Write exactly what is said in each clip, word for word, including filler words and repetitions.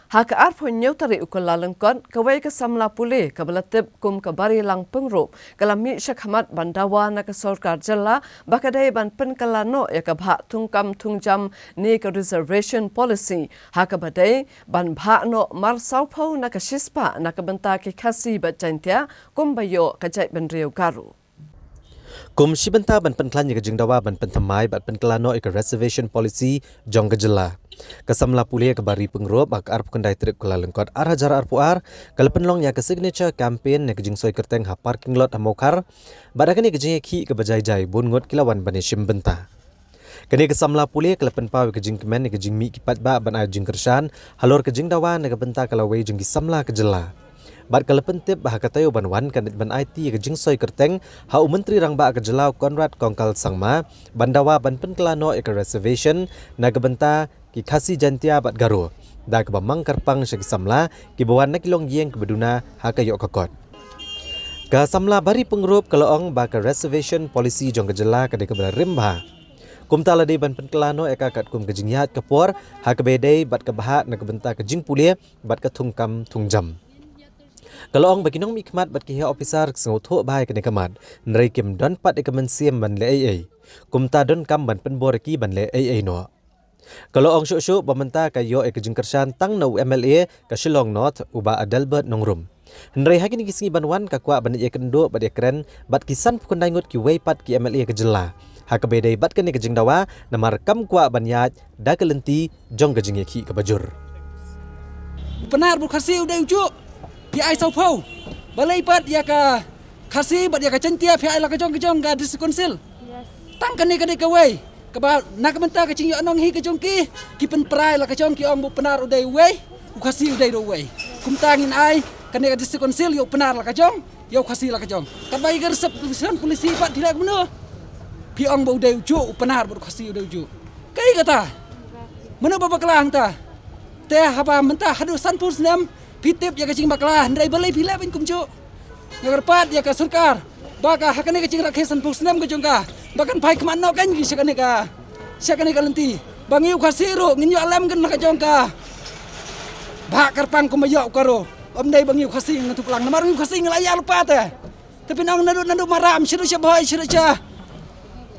Ha ka arphew hynñiew tarik u Kyllalyngkot, kawei ka samla pule kaba la tip kum ka Barilang Pyngrope ka la mih shakhmat ban dawa na ka sorkar jylla ba ka dei ban pynkylla noh ïa ka bhah thungkam thungjam ne ka reservation policy, ha kaba dei ban bhah noh mar sawphew na ka shispah na ka bynta ki Khasi bad Jaintia kumba ïoh ka jaitbynriew Garo. Kum shi bynta ban pynkhlaiñ ïa ka jingdawa ban pynthymmai bad pynkylla noh ïa ka reservation policy jong ka jylla, ka samla pule ka Bari Pyngrope ha ka arphew khyndai tarik u Kyllalyngkot ar hajar arphew ar ka la pynlong ïa ka signature campaign ne ka jingsoi kyrteng ha parking lot ha Mawkhar, bad ha kane ka jingïakhih kaba jai jai bun ngut ki la wan ban ïashim bynta. Kane ka samla pule ka la pynpaw ïa ka jingkmen ïa ka jingmih ki paidbah ban ai jingkyrshan halor ka jingdawa na ka bynta ka lawei jong ki samla ka jylla. Bad ka la pyntip ba ha ka taïew ban wan kan dei ban aiti ïa ka jingsoi kyrteng ha u Myntri Rangbah ka jylla u Conrad Kongkal Sangma ban dawa ban pynkylla noh ïa ka reservation na ka bynta ki Khasi, Jaintia bad Garo, da kaba mang kyrpang sha ki samla kiba wan na ki longïing kiba duna ha ka ïoh ka kot. Ka samla Bari Pyngrope ka la ong ba ka reservation policy jong ka jylla ka dei kaba la rim bha. Kumta la dei ban pynkylla noh ïa ka katkum ka jingïaid ka por ha kaba dei bad ka bhah na ka bynta ka jingpule bad ka thungkam thungjam. Ka la ong ba ki nongmihkhmat bad ki heh ophisar ki sngewthuh bha ïa kane ka mat, hynrei kim don pat ïa ka mynsiem ban leh ei ei. Kumta donkam ban pynbor ïa ki ban leh ei ei noh. Ka la ong shuh shuh ba mynta ka ïoh ïa ka jingkyrshan tang na u M L A ka Shillong North, u Bah Adelbert Nongrum. Hynrei ha kine ki sngi ban wan ka kwah ban ïakynduh bad ïakren bad ki sanphew khyndai ngut kiwei pat ki M L A ka jylla, ha kaba dei bad kane ka jingdawa, namar kam kwah ban ïaid da ka lynti jong ka jingïakhih kaba jur. U Pnar bad u Khasi u dei u juh. Phi ai sawphew. Balei pat ïa ka Khasi bad ïa ka Jaintia phi ai la ka jong ka jong ka District Council? Tang kane ka dei kawei kaba na ka bynta ka jingïoh nonghi ka jong ki, ki pynpra ïa la ka jong, ki ong ba u Pnar u dei uwei, u Khasi u dei ruh uwei. Kumta ngin ai kane ka District Council ïa u Pnar la ka jong, ïa u Khasi la ka jong. Katba ïa ka reservation policy pat phi leh kumno? Phi ong ba u dei u juh u Pnar bad u Khasi u dei u juh. Kaei kata? Mano ba bakla hangta? Te haba mynta haduh sanphew snem phi tip ïa ka jingbakla, hynrei balei phi leh ban kumjuh? Nga kyrpad ïa ka sorkar ba ka ha kane ka jingrakhe sanphew snem ka jong ka, ba kan phai khmat noh kan ki sha kane ka, sha kane ka lynti, ba ngi u Khasi ruh ngin ïoh lem kan la ka jong ka bhah kyrpang kumba ïoh u Garo. Ym dei ba ngi u Khasi ngan tuklang, namar ngi u Khasi ngi la ïa lypa te. Te phin ong naduh naduh Maram, sha ruh sha Bhoi, sha ruh sha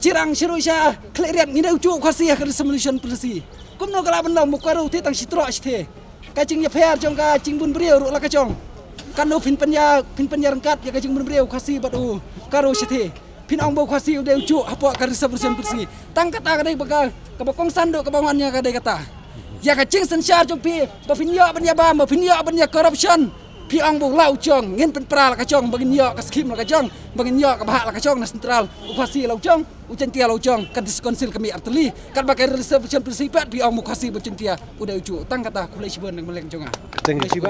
Jirang, sha ruh sha Khliehriat ngi dei u juh u Khasi ha ka reservation policy. Kumno ka lah ban long ba u Garo te tang shi troh shi the? Ka jingïapher jong ka jingbun briew ruh la ka jong. Katno phin pynïa, phin pynïaryngkat ïa ka jingbun briew u Khasi bad u Garo shi the? Phin ong ba u Khasi u dei u juh hapoh ka reservation policy. Tang kata ka dei ba ka, kaba kongsan duh kaba ngan ïa ka dei kata. Ïa ka jingsynshar jong phi ba phin ïoh ban ïa bam, ba phin ïoh ban ïa corruption. Phi ong ba u la u jong, ngin pynpra la ka jong, ba ngin ïoh ka scheme la ka jong, ba ngin ïoh ka bhah la ka jong na central, u Khasi la u jong, u Jaintia la u jong, ka District Council ka mih artylli, katba ka reservation policy pat phi ong ba u Khasi bad Jaintia u dei u juh, tang kata, khublei shibun na ka maleng jong nga. Thank you.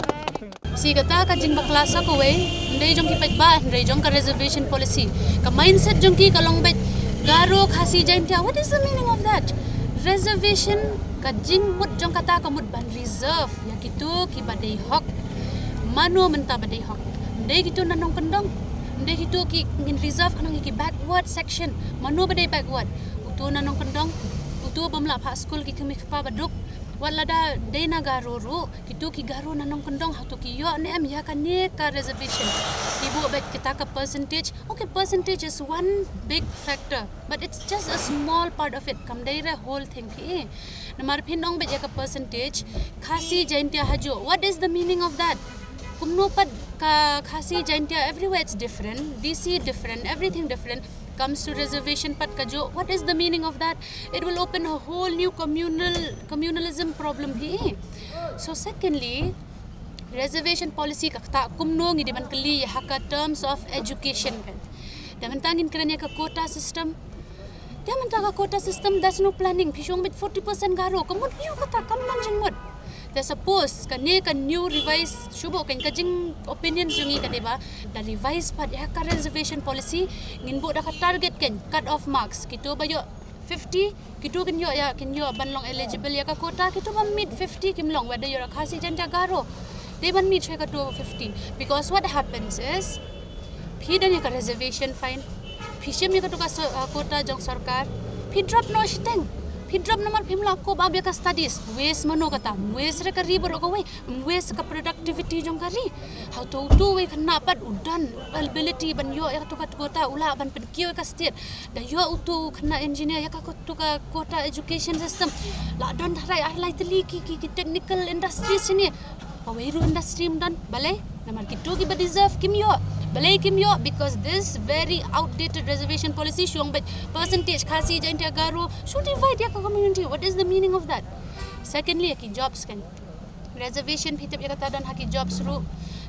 Shi kata ka jingbakla sa kawei, hynrei jong ki paidbah, hynrei jong ka reservation policy. Ka mindset jong ki ka long beit Garo, Khasi, Jaintia, what is the meaning of that? Reservation, ka jingmut jong kata ka mut ban reserve ïa kito kiba dei hok. Mano mynta ba dei hok? Ym dei kito na nongkyndong. Ym dei kito ki ngin reserve khnang ïa ki backward section. Mano ba dei backward? Uto na nongkyndong. Uto bym lah phah skul, ki kmie kpa ba duk. Wat lada dei na Garo ruh, kito ki Garo na nongkyndong, hato ki ïoh ne em ïa kane ka reservation? Ki buh beit kita ka percentage. Okay, percentage is one big factor, but it's just a small part of it. Kam dei re whole thing phi. Namar phin ong beit ïa ka percentage, Khasi, Jaintia ha juh. What is the meaning of that? Kumno pat ka Khasi, Jaintia, everywhere it's different. D C different, everything different. Comes to reservation pat ka juh. What is the meaning of that? It will open a whole new communal, communalism problem phi. So secondly, reservation policy ka ktah kumno, ngi dei ban kylli ha ka terms of education kan. Te mynta ngin kren ïa ka quota system. Te mynta ka quota system, there's no planning. Phi shong beit forty percent Garo, ka mut ïa kata, kam don jingmut. Te suppose kane ka new revise, shu buh kan ka jing opinion jong ngi ka dei ba da revise pat ïa ka reservation policy, ngin buh da ka target kan, cut off marks. Kito ba ïoh fifty, kito kin ïoh ïa, kin ïoh ban long eligible ïa ka quota, kito ba meet fifty kim long, whether you're a Khasi, Jaintia, Garo. Dei ban meet sha kato fifty. Because what happens is, phi don ïa ka reservation fine, phi shim ïa kato ka so-, uh, quota jong sorkar, phi drop noh shiteng. Phi drop namar phim lah cope up ïa ka studies. Waste mano kata? Waste re ka ri baroh kawei. Waste ka productivity jong ka ri. Hato utu uwei khynnah pat u don ability ban ïoh ïa katu ka quota, u lah ban pynkiew ïa ka state. Da ïoh utu u khynnah engineer ïa katu ka quota education system. Lah don tharai ar lai tylli ki, ki, ki technical industries shane. Kawei ruh industry ym don, balei? Namar kitu kiba deserve kim ïoh. Balei kim ïoh? Because this very outdated reservation policy, shu ong beit percentage Khasi, Jaintia, Garo, shu divide ïa ka community. What is the meaning of that? Secondly, ïa ki jobs kan. Reservation phi tip ïa kata don ha ki jobs ruh.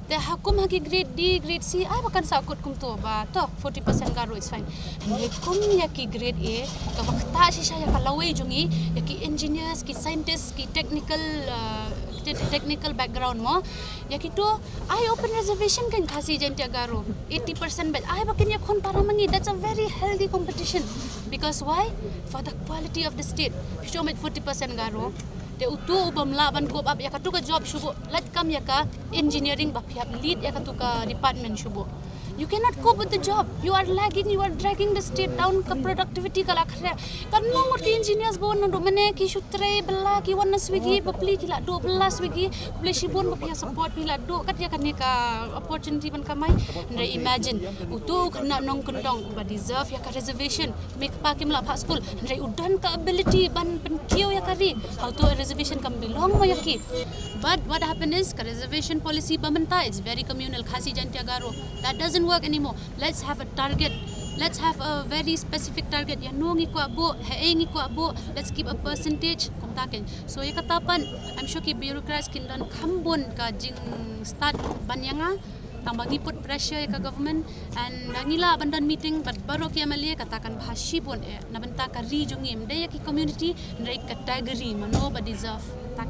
Te ha kum ha ki grade D, grade C, ai ba kan sahkut kumto ba to forty percent Garo, it's fine. Hynrei kum ïa ki grade A, kaba ktah shisha ïa ka lawei jong ngi, ïa ki engineers, ki scientists, ki technical, uh, te-, technical background mo. Ïa kitu, ai open reservation kan Khasi, Jaintia, Garo. Eighty percent beit. Ai ba kin ïakhun para ma ngi. That's a very healthy competition. Because why? For the quality of the state. Phi shu ong beit forty percent Garo. Te utu u bym lah ban cope up ïa katu ka job shu buh. Lait kam ïa ka engineering ba phi hap lead ïa katu ka department shu buh. You cannot cope with the job. You are lagging, you are dragging the state down, ka productivity ka la khreh. Katno ngut ki engineers ba wan naduh mynne ki shu trei bylla, ki wan na Swiggy, bapli ki la duh bylla Swiggy, khublei shibun ba phi ïa support, phi la duh kat ïa kane ka opportunity ban kamai. Hynrei imagine, utu u khynnah nongkyndong uba deserve ïa ka reservation, mei kpa kim lah phah skul, hynrei u don ka ability ban pynkiew ïa ka ri. Hato reservation kam belong mo ïa ki? But what happened is, ka reservation policy ba mynta, it's very communal, Khasi, Jaintia, Garo. That doesn't work anymore. Let's have a target. Let's have a very specific target. Ïano ngi kwah buh, haei ngi kwah buh. Let's keep a percentage. Kumta kein. So ïa kata pat, I'm sure ki bureaucrats kin don kham bun ka jingstad ban ïa nga. Tang ba ngi put pressure ïa ka government. And, uh, ngi lah ban don meeting bad baroh ki M L A, kata kan bha shibun eh. Na bynta ka ri jong ngi, ym dei ïa ki community, hynrei kata ka ri, mano ba deserve. Kata kein.